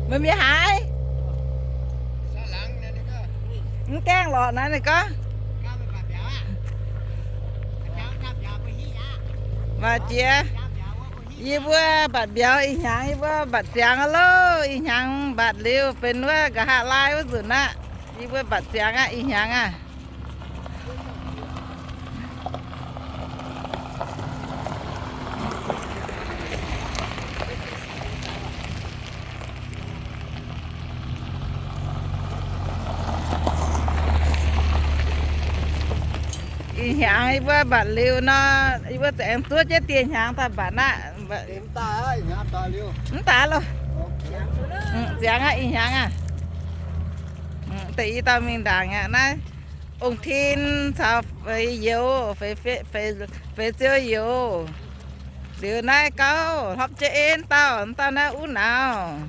Meih mienh haaix? Mv gaengh lorqc naaiv ninh gorngv. Maaih jiex, yie mbuo mbatc mbiauz ih hnyangx, yie mbuo mbatc ziangx aqv loh. Ih hnyangx mbatc liuz benx wuov nqa'haav laai wuov nzunc aqv. Yie mbuo mbatc ziangx aqv, ih hnyangx aqv. Ih hnyangx yie mbuo mbatc liuz nor, yie mbuo za'gengh zuov jienv dieh hnyangx daaih mbatc aqv. Mv daaih loh. Ziangx aqv, ih hnyangx aqv. Deix i dauh mingh ndaangc aqv naaiv. Ong-tin caux feix youz, feix ziou youz. Liuz naaiv gauh hlopv jienv en dauh, dauh naaiv uv nauz.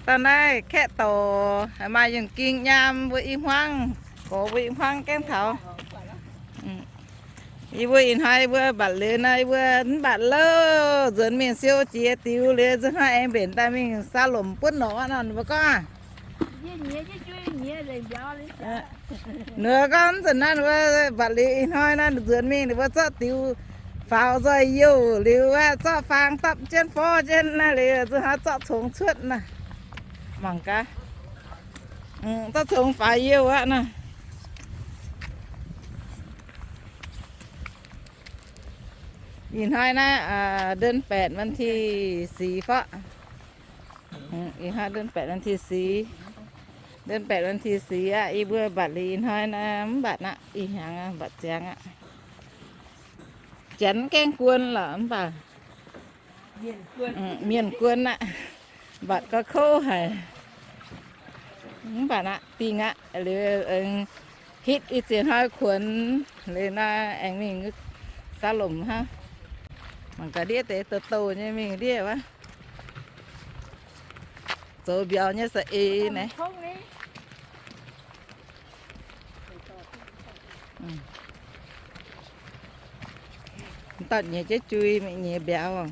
Dauh naaiv kaeqv dorc, maaih yungh ging nyaam mbuo i hmuangv, gorx mbuo i hmuangv gaengh taux. Yie mbuo ih hnoi mbuo mbatc liuz nor, yie mbuo mv mbatc louh, nzuonx mingh siou jiex diux liuz, nzuonx hnoi aengx mbenc daaih mingh saa lomc buonv norqc nor, ninh mbuo gorngv aqv. Ninh gorngv nzunc naaiv ninh mbuo mbatc liuz ih hnoi naaiv nzuonx mingh ninh mbuo zorqv diux faaux nzoih youh liuz aqv, zorqv faang dapv jienv forv jienv naaiv liuz, nzuonx hnoi zorqv congx cuotv naaiv. Mangc gaax, zorqv congx faaux youh aqv naaiv. Ih hnoi naaiv เดือนแปด วันที่สี่ faqv. Ih hnoi เดือนแปด วันที่สี่. เดือนแปด วันที่สี่ aqv. Yie mbuo mbatc liuz ih hnoi naaiv mv mbatc aqv. Ih hnyangx mbatc ziangx aqv. Janx gaengh guon lorqc mv baac mienh guon aqv. Mbatc gauh kouv haic. Mv baac aqv, dingh aqv. Liuz hitv i ziex hnoi kuonx liuz naaiv aengx mingh saa lomc hnangv. Mangc gaax ndiev deix douh douh nyei mingh ndiev wuov. Zoux mbiauz nyei za'eix naaiv. Dauh nyiex jienv jui, mingh nyiex mbiauz.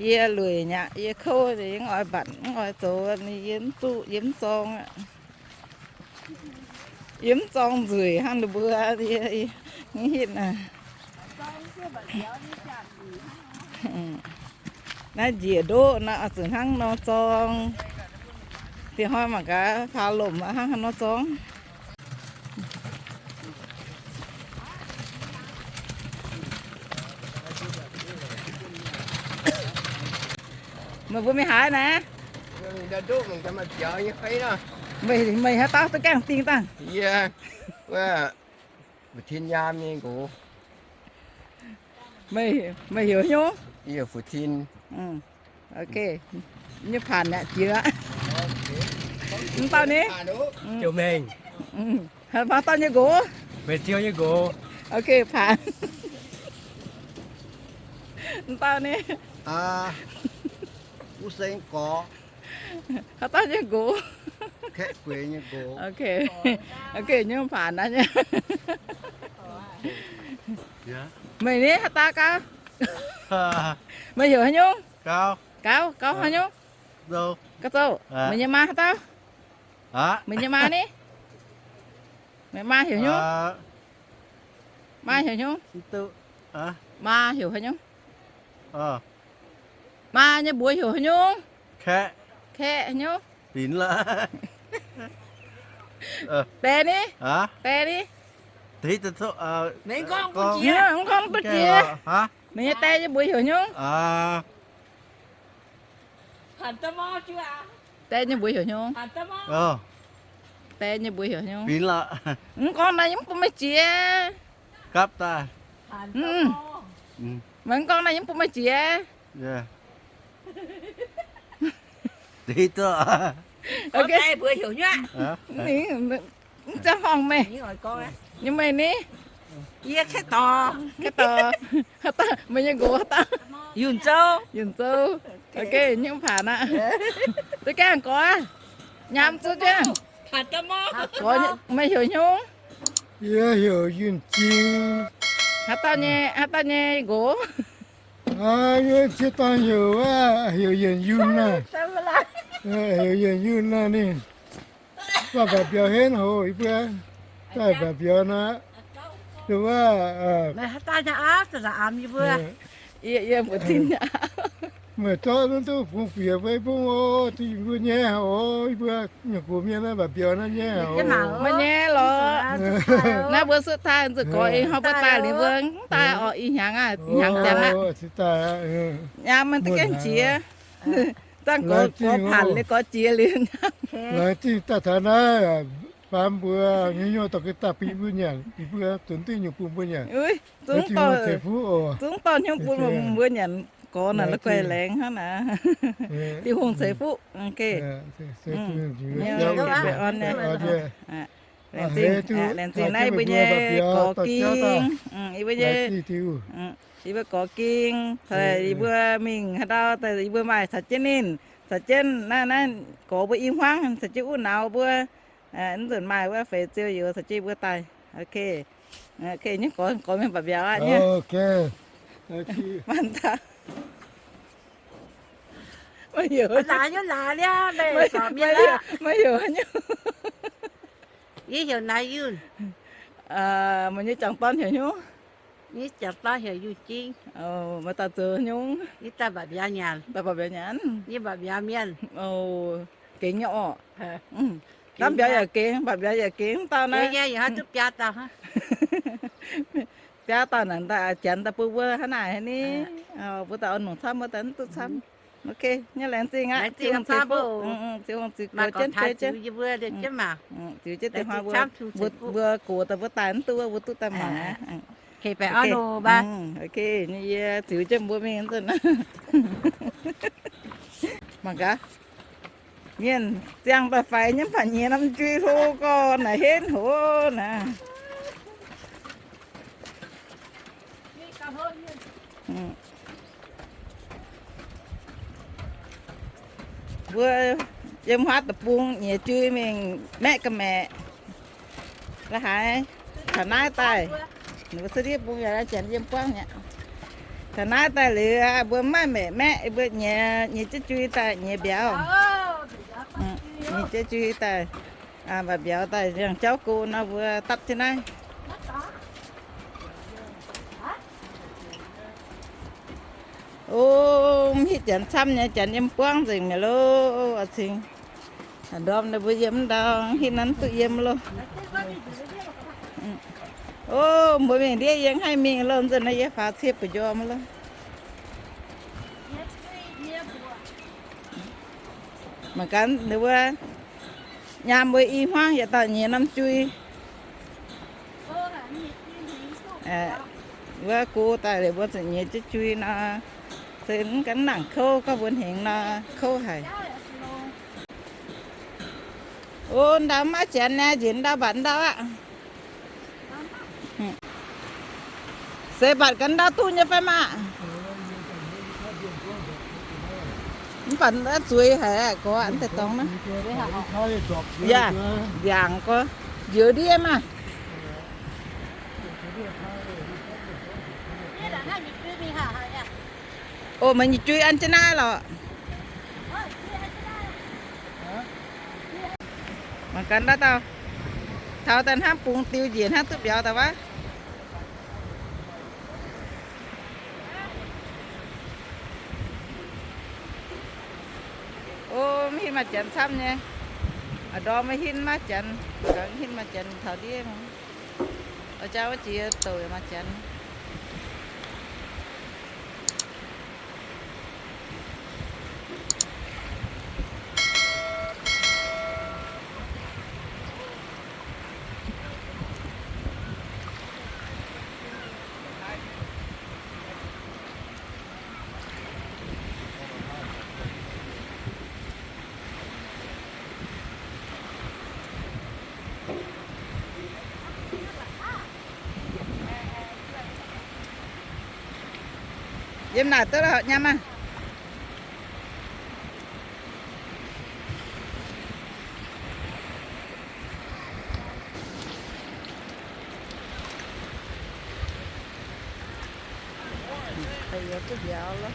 Yie lueic nyaqv, yie kouv, yie mv oix mbatc, mv oix zoux, yie mv duqv, yie mv zorng aqv. Yie mv zorng nzueic hnangv ninh mbuo, yie, yie, hitv naaiv. Naaiv njiec ndoqv naaiv oix zuqc hnangv nor zorng. Diex hnoi mangc gaax faaux lomc aqv hnangv haaix nor zorng. Meih mbuo mingh haaix naaiv? Meih, meih haaix dauh duqv gaengh dingh dangh? Meih, meih heuc haaix nyungc? Ok. Nyei paanc yaac jiex aqv. Mv dauh ni? Haaix dauh nyei nqox? Ok, paanc. Mv dauh ni? Haaix dauh nyei nqox? Ok. Ok, nyungc paanc naaiv nyei. Meih ni haaix dauh gauv? Meih heuc haaix nyungc? Gauv, gauv haaix nyungc? Gauv Zouv. Meih nyei maa haaix dauh? Meih nyei maa ni? Meih maa heuc nyungc? Maa heuc nyungc? Maa heuc haaix nyungc? Maa nyei mbuox heuc haaix nyungc? Kaeqv haaix nyungc? Dae ni? Dae ni? Mv gorngv duqv jiex. Meih nyei dae nyei mbuox heuc haaix nyungc? Dae nyei mbuox heuc haaix nyungc? Dae nyei mbuox heuc haaix nyungc? Mv gorngv naaiv yie mv bun meih jiex. Meih mv gorngv naaiv yie mv bun meih jiex. Mv ziangh horngh meih. Nyei meih ni? Yie Kaeqv Dorc. Kaeqv Dorc. Haaix dauh? Meih nyei nqox haaix dauh? Yunh Zou. Yunh Zou. Ok, nyungc paanc aqv. Duqv gaengh gorx. Nyaam zuqc jienv. Gorx, meih heuc haaix nyungc? Yie heuc Yunh Jing. Haaix dauh nyei, haaix dauh nyei nqox? Aa, yie ciev dangh heuc, heuc Yienc Yunh naaiv. Heuc Yienc Yunh naaiv ninh daaih mba'biaux henv hoc yie mbuo. Daaih mba'biaux naaiv, wuov, meih zorqv duqv bungx bieqc mbuo i bung o, mbuo nyei haic oc, yie mbuo nyungc gox mienh naaiv mba'biaux naaiv nyei haic oc. Maiv nyei lorqc. Naaiv mbuo suqv taaih nzunc gorx ih hnoi mbuo daaih liuz mbuo mv daaih orqc, ih hnyangx aqv, hnyangx ziangx aqv. Nyaam maiv duqv gaengh jiex. Dangh gorx, gorx panc liuz gorx jiex liuz. Laengz zingh daaih taux naaiv, baamz mbuo nyei nyuoz dorh ga'daaih bun mbuo nyanc, yie mbuo zunc duqv nyungc bun mbuo nyanc. Zungv dorh, zungv dorh hnyouv bun mbuo nyanc gorx naaic, la'guaih laengz hnangv naaic. Tin-Hungh ceix fuqv. Laengz zingh, laengz zingh naaiv yie mbuo nyei gorx ging, yie mbuo nyei, yie mbuo gorx ging, yie mbuo mingh haaix ndau daaih yie mbuo maaih caux jienv ninh, caux jienv naaiv, naaiv gorx mbuo i hmuangv caux jienv wuov nauz mbuo, mv nzunc maaih wuov feix ziou youz caux jienv yie mbuo daaih. Ok, ok, nyei gorx, gorx mienh mba'biaux aqv nyei. Maiv heuc, maiv heuc haaix nyungc. Yie heuc Naaiv Yunh. Meih nyei jangc dorn heuc hnyouv? Yie jangc dorn heuc Yunh Jing. Meih daaih zoux haaix nyungc? Yie daaih mba'biaux nyanc. Daaih mba'biaux nyanc? Yie mba'biaux mienh. Gengx nyei orqc. Ndamv mbiauz yaac gengx, mba'biaux yaac gengx, mv dauh naaiv. Biaa dauh naaic daaih janx daaih bun mbuo hnangv naaic haic ni. Mbuo daaih oix nongc camv, mbuo daaih mv duqv camv. Ok, nyei laengz zingh aqv. Ziux Hungh ceix fuqv. Ziux Hungh ziux gox jienv, ziux jienv. Ziux jienv deix hnoi mbuo, mbuo gox daaih mbuo daaih mv duqv wuov, mbuo duqv daaih mangc aqv. Ok, nyei yie ziux jienv mbuo mingh nzunc. Mangc gaax. Mienh ziangh daaih faix nyei mv baac nyiex norm jui hlo gorx naaic henv hoc naaic. Mbuo yiem huaav deic-bung nyiex jui mingh maeqv ga'maeqc. La'haaix taux naaiv daaih, ninh mbuo se ndiev bung yaac janx yiem buangv mi'aqv. Taux naaiv daaih liuz mbuo mv maaih maeqc maeqv, mbuo nyiex, nyiex jienv jui daaih nyiex mbiauz. Nyiex jienv jui daaih, mba'biaux daaih yangh jauv go nor mbuo dapv jienv naaiv. O, mv hitv janx camv nyei, janx yiem buangv nzengc mi'aqv loh, oix cingx. Ndorm ninh mbuo yiem ndau, mv hitv naaiv duqv yiem loh. O, mbuo mingh ndiev yie mv haih mingh loh, nzunc naaiv yie faaux cie buoz-njormh loh. Mangc gaax ninh mbuo nyaam mbuo i hmuangv yietc dauh nyiex norm jui. Wuov go daaih liuz mbuo zuqc nyiex jienv jui nor, se mv gan nangc kouv, gorngv mbuo hengx nor kouv haic. O, ndau maiv janx naaiv, njiec ndau mbatc ndau aqv. Se mbatc gaax ndau duqv nyei fai maah? Mv baac zueiz haic, gorx mv deix dorngx naaiv. Yaac ndiangx gorx, njoux ndiev maah. O, meih nyei jui an jienv naaiv lorqc. Mangc gaax ndau dauh, taux daaih hnangv bungx diuh njiec hnangv duqv mbiauz daaih wuov. O, mv hitv maaih janx camv nyei. A'ndorm maiv hitv maaih janx, mv hitv maaih janx taux ndiev. Oix jaa wuov jiex douc yaac maaih janx. Yiem naaic duqv lorqc, nyaam maah. Yie duqv mbiauz loh.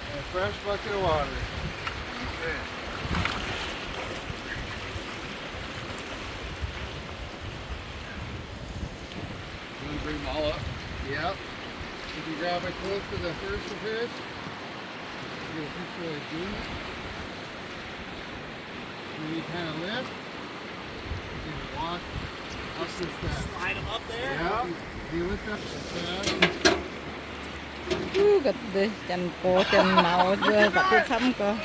A fresh bucket of water. You wanna bring them all up? Yep. If you grab it close to the first fish, you get a picture of doing it. When you kinda lift, you can walk up this side. Slide 'em up there. Yeah. You lift up the side. Ga'deix janx-gox janx-maux mbuo baac duqv camv gorx.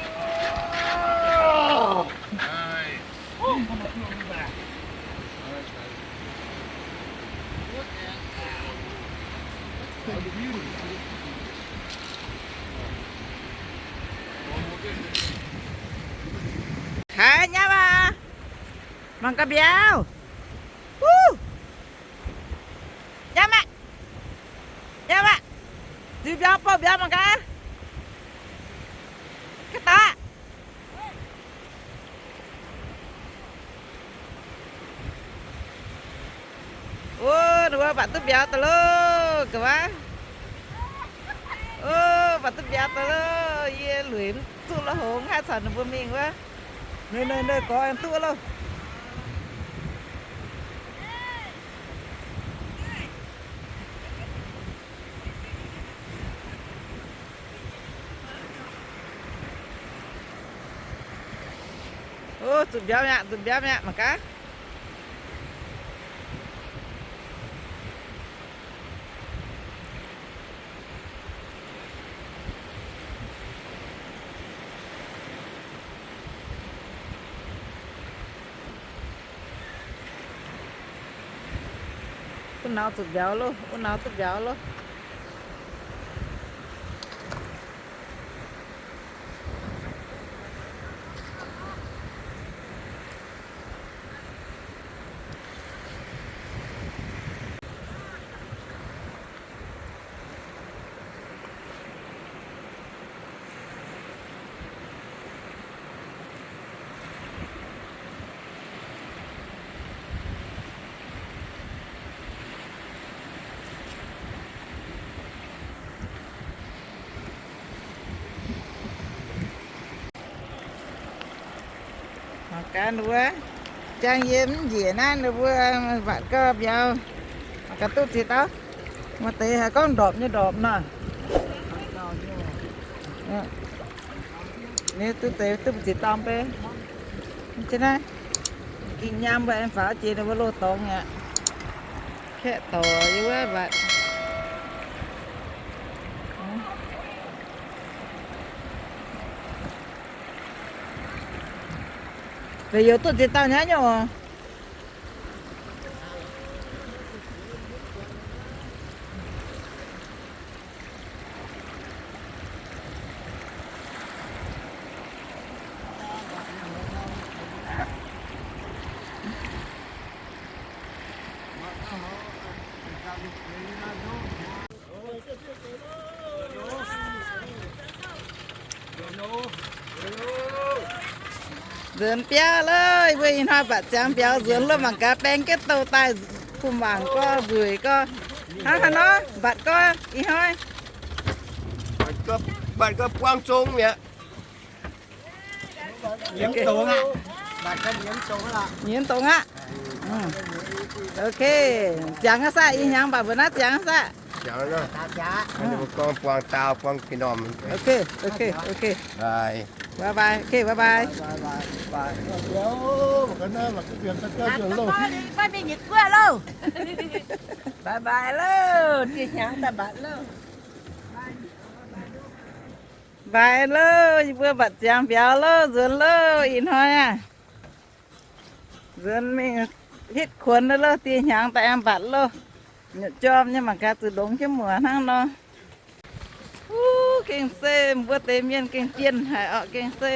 Nice. Haiz nyamv aqv. Mangc gaax mbiauz. Wuov! Nyamv aqv. Nyamv aqv. Ziux mbiauz, bouh mbiauz mangc gaax. Kaav daaih. Ov, ninh mbuo baac duqv mbiauz daaih loh, ga'waav. Ov, baac duqv mbiauz daaih loh. Yie lueic mv duqv loh, hngongx haih caux ninh mbuo mingh wuov. Ninh, ninh, ninh gorx aengx duqv loh. Ov, zuqc mbiauz mi'aqv, zuqc mbiauz mi'aqv, mangc gaax. Wuov nor zuqc mbiauz loh, wuov nor duqv mbiauz loh. Mangc gaax ninh mbuo, jangx yie mv njiec naaiv ninh mbuo mbatc gau mbiauz, mangc gaax duqv ziex dauh. Maaih deix haiz gorngv ndorpc nyei ndorpc nor. Ninh duqv deix duqv ziex dauh mbe. Mv zeiz naaiv, ging nyaam mbuo aengx faaux jiex ninh mbuo loz-dorngx aqv. Kaeqv dorc yie wuov mbatc. Weic youz duqv ziex dauh nyei nyei oc. Nzuonx biauv loh, yie mbuo ih hnoi mbatc ziangx mbiauz nzuonx loh, mangc gaax baeng jienv douh daaih, kuh mangc gorx, nzueic gorx. Hnangv haaix nor mbatc gorx ih hnoi? Mbatc gorx buang zong mi'aqv. Nyiemz dongz aqv. Nyiemz dongz aqv. Ok, ziangx aqv saah, ih hnyangx mbatc mbuo naaiv ziangx aqv saah. Ziangx aqv. Gorngv buang daauh, buang norm. Ok, ok, ok. Bye bye. Ok, bye bye. Bye bye loh, dieh hnyangx daaih mbatc loh. Bye loh, yie mbuo mbatc ziangx mbiauz loh, nzuonx loh, ih hnoi aqv. Nzuonx mingh hitv kuonx loh, dieh hnyangx daaih aengx mbatc loh. Nyutc jorm nyei mangc gaax zuqc longx jienv muoc hnangv nor. Wuov, gengh se mbuo deix mienh gengh jienh haic orqc, gengh se,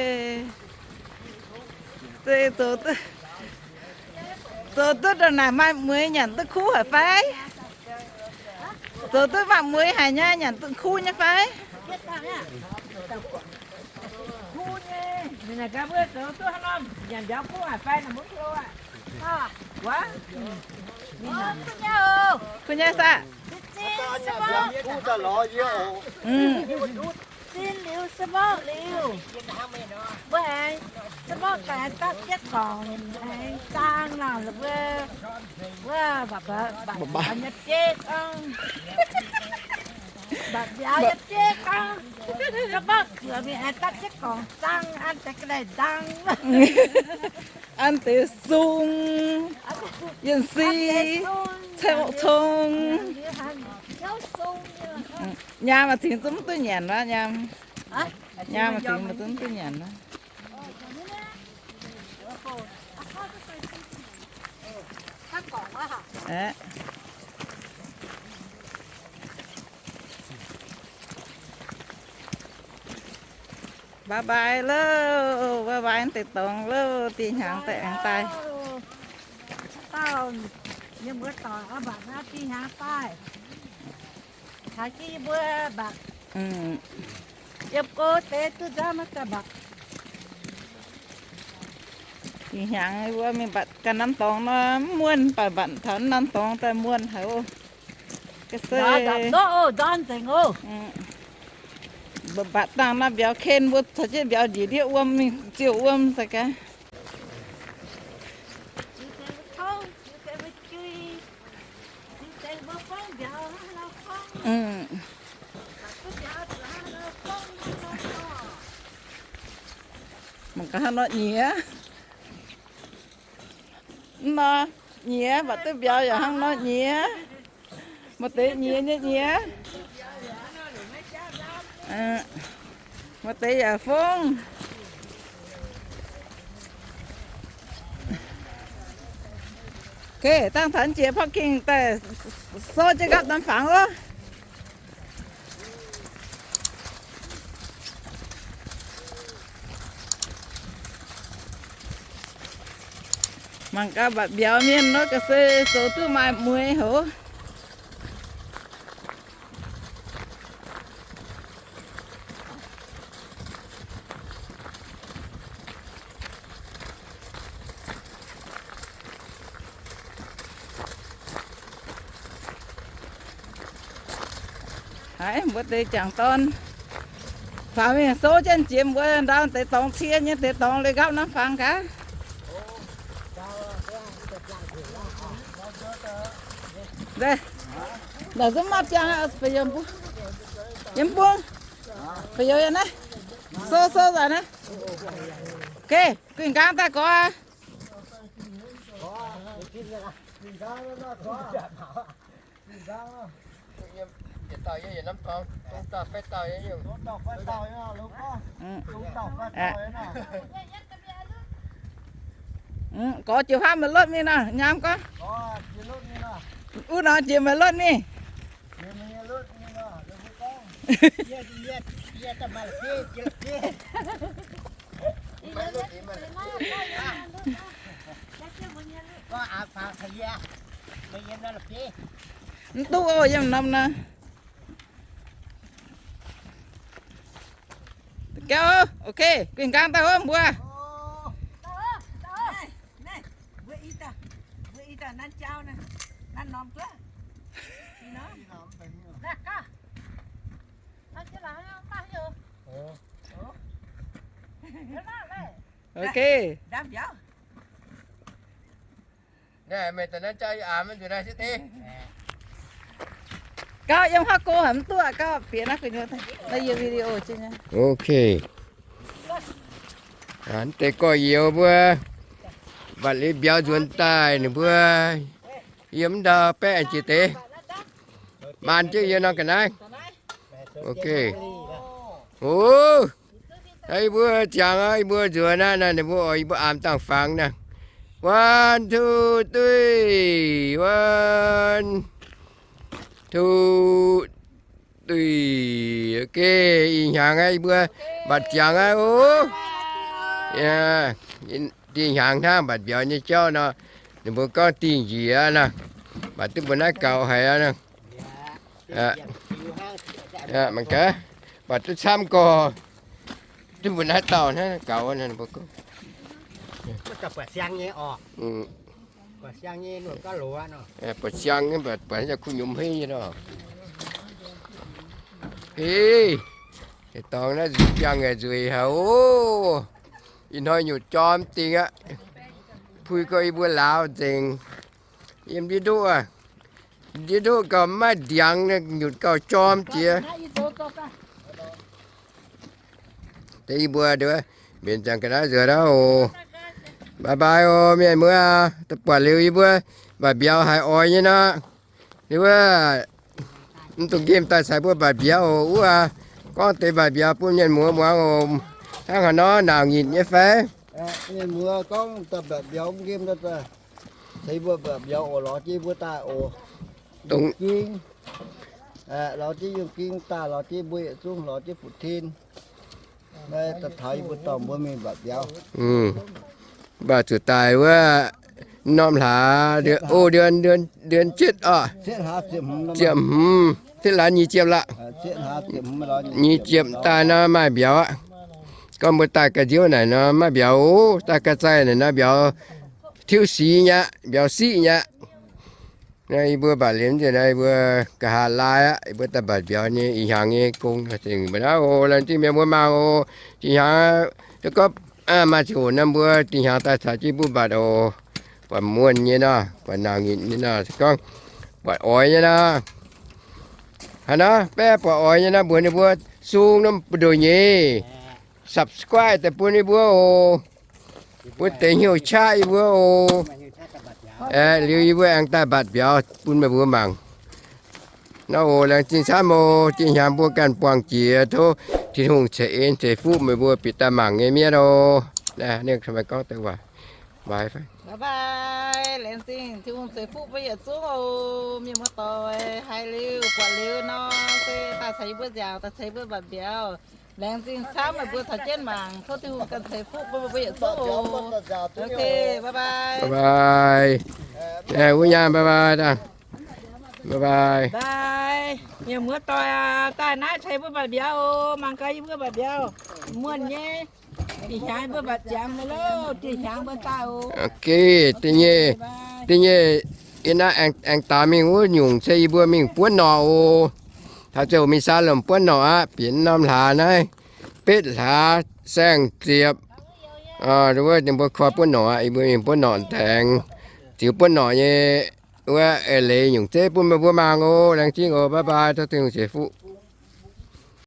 se zoux duqv, Zoux duqv ndongc naaic maaih mueix nyanc duqv kuv haic fai? Zoux duqv maaih mueix haic nyei, nyanc duqv kuv nyei fai? Kuv nyei saah? Zinh liuz สมอง liuz, mbuo aengx สมอง daaih dapv jienv gorngc aengx zaang nor, mbuo, mbuo mba'biaux nyei bieiv gorngv, mba'biaux nyei bieiv gorngv, สมอง zuoqc mingh aengx dapv jienv gorngc zaang an deix ga'naaiv nzang, an deix sung, yienh si, cong, nyaam maaih cingx zungv duqv nyanc wuov nyaam. Nyaam maaih cingx maiv zungv duqv nyanc wuov. Aeqv, bye bye loh, bye bye deix dorngx loh, dih hnyangx daaih aengx daaih. Dauh, yiem wuov dauh aqv, mbatc naaiv dih hnyangx daaih. Haiz jienv yie mbuo mbatc. Yiem go deix duqv nzangv maiv daaih mbatc. Dih hnyangx mbuo mingh mbatc ganh nanv dorngx nor, mv muonh, baac mbatc taux nanv dorngx daaih muonh haic oc. Ga'sie, mbatc dangh naaiv mbiauz ken mbuo caux jienv mbiauz njiec ndiev wuom mingh ziouc wuom sai gaax. Mangc gaax hnangv nor nyiex. Mv nor, nyiex, mbatc duqv mbiauz yaac hnangv nor nyiex. Maaih deix nyiex nyei nyiex. Maaih deix yaac fongv. Okay, dangh taux jiex parking daaih sou jienv nqaapv norm fangx oc. Mangc gaax mbatc mbiauz mienh nor, ga'sie zoux duqv maaih mueix hoc. Haiz mbuo deix jangc dorn faaux mingh sou jienv jiex mbuo ndau deix dorngx cie nyei deix dorngx, liuz nqaapv norm fangx gaax. Naaic zungv maiv biangh, yiem bung, fai youz yiem naaiv, sou sou nzanc naaiv. Okay, guinh nqaang daaih gorx aqv. Gorx jiex faam maaih lotv mingh nor, nyaam gorngv. Wuov nor jiex maaih lotv mingh. Mv duqv oc, yiem norm naaiv. Gauh, okay, guinh nqaang daaih wuov mbuo. Okay. Gauh yiem huaav go haic mv duqv, gauh bieqc naaiv gu'nyuoz, naaiv yie video jienv nyei. Okay. Deix gorx-youz mbuo mbatc liuz mbiauz nzuonx daaih, ninh mbuo yiem mv ndau baeqv jiex deix, maan jienv yie nor ga'naaiv. Okay. O, naaiv yie mbuo ziangx aqv, yie mbuo nzuonx aqv naaiv, ninh mbuo oix yie mbuo aamx dangh fangx naaiv. One, two, three. One, two, three. Okay, ih hnyangx aqv, yie mbuo mbatc ziangx aqv oc. Ih hnyangx hnangv mbatc mbiauz nyei jauv nor, Ninh mbuo gorngv dingh njiec nor, mv baac duqv mbuo naaiv gaux haic aqv. Mangc gaax, mv baac duqv camv gorx, duqv mbuo naaiv dauh hnangv gaux nor, ninh mbuo gorngv. Buatc siang, buatc siang, mv baac buatc kuh nyuom hei nyei nor. Hei, dorngx naaiv nzueic jangx, nzueic haic oc. Ih hnoi nyutc jorm dingh aqv. Puix gorx yie mbuo lauz nzengc. Yiem ndiev ndoqv aqv. Ndiev ndoqv gauh maiv ndiangx, nyutc gauh jorm jiex. Deix yie mbuo mbenc ziangx ga'naaiv nzuonx aqv oc. Bye bye oc mienh muoz. Da'buatc liuz yie mbuo mbaac mbiauz haiz oix nyei nor, yie mbuo mv dungx nqemh daaih caux mbuo mbaac mbiauz oc. Wuov, gorngv deix mbaac mbiauz bun mienh muoz muangx oc. Hnangv haaix nor, naanc nyitc nyei fai? Mienh muoz gorngv daaih mbaac mbiauz mv nqemh daaih ceix mbuo mbaac mbiauz oc, lorz jienv mbuo daaih oc. Dongh ging, lorz jienv yungh ging daaih, lorz jienv mbuo yietc zungv, lorz jienv fu'jueiv. Naaiv daaih taux yie mbuo dorh mbuo mingh mbaac mbiauz. Mv baac zuqc daaih wuov norm hlaax, o, เดือน เจ็ด oc. Ziepc hmz, cietv hlaax nyic ziepc la'h. Nyic ziepc daaih nor maaih mbiauz aqv. Gorngv mbuo daaih ga'nziouv naaic nor maaih mbiauz oc. Daaih ga'zaih naaic nor mbiauz tiuv sic nyei aqv, mbiauz siqv nyei aqv. Naaiv yie mbuo mbaac liemh nzengc naaiv, yie mbuo nqa'haav laai aqv. Yie mbuo daaih mbatc mbiauz nyei ih hnyangx nyei gong zengc mbuo naaiv oc. Laengz zingh mienh muoz mangc oc. Ih hnyangx se gorngv maaih ziangh hoc nor mbuo ih hnyangx daaih caux jienv mbuo mbatc oc. Buatc muonh nyei nor, buatc naanc nyitc nyei nor, se gorngv buatc oix nyei nor, haaix nor baeqv buatc oix nyei nor, mbuox ninh mbuo sung norm buoz-ndoqv nyeiz subscribe daaih bun yie mbuo oc. Bun deix hnyouv qaqv yie mbuo oc. Aeqv, liuz yie mbuo aengx daaih mbatc mbiauz bun meih mbuo mangc. Nor oc, laengz zingh camv oc. Ih hnyangx mbuo ganh buangh jiex, tov Tin-Hungh ceix en ceix fuqv meih mbuo bieqc daaih mangc nyei mienv oc. Bye bye, laengz zingh Tin-Hungh ceix fuqv mbuo yietc zungv oc. Mienh muoz-doic, haiz liuz buatc liuz nor, se daaih caux yie mbuo nziaauc, daaih ceix mbuo mbatc mbiauz. Laengz zingh camv meih mbuo caux jienv mangc. Tov Tin-Hungh ganh ceix fuqv bun meih mbuo yietc zungv oc. Ok, bye bye. Bye bye. Wuov nyaanh bye bye dangh. Bye bye. Bye. Mienh muoz-doic aac, daaih naaiv ceix mbuo mbatc mbiauz oc. Mangc gaax yie mbuo mbatc mbiauz. Muonh nyei. Ih hnyangx mbuo mbatc ziangx mv loh, ih hnyangx mbuo daaih oc. Ok, da'nyeic, da'nyeic, yie naaiv aengx daaux mingh wuov nyungc se yie mbuo mingh buonv norqc oc. Taux ziouc mingh saa lomc buonv norqc aqv. Bieqc norm hlaax naaiv, betv hlaax saeng-ziepc. Wuov ninh mbuo koi buonv norqc aqv. Yie mbuo mingh buonv norqc daengx, ziux buonv norqc nyei wuov eix leiz nyungc zeiv bun meih mbuo mangc oc. Laengz zingh oc. Bye bye. Tov Tin-Hungh ceix fuqv.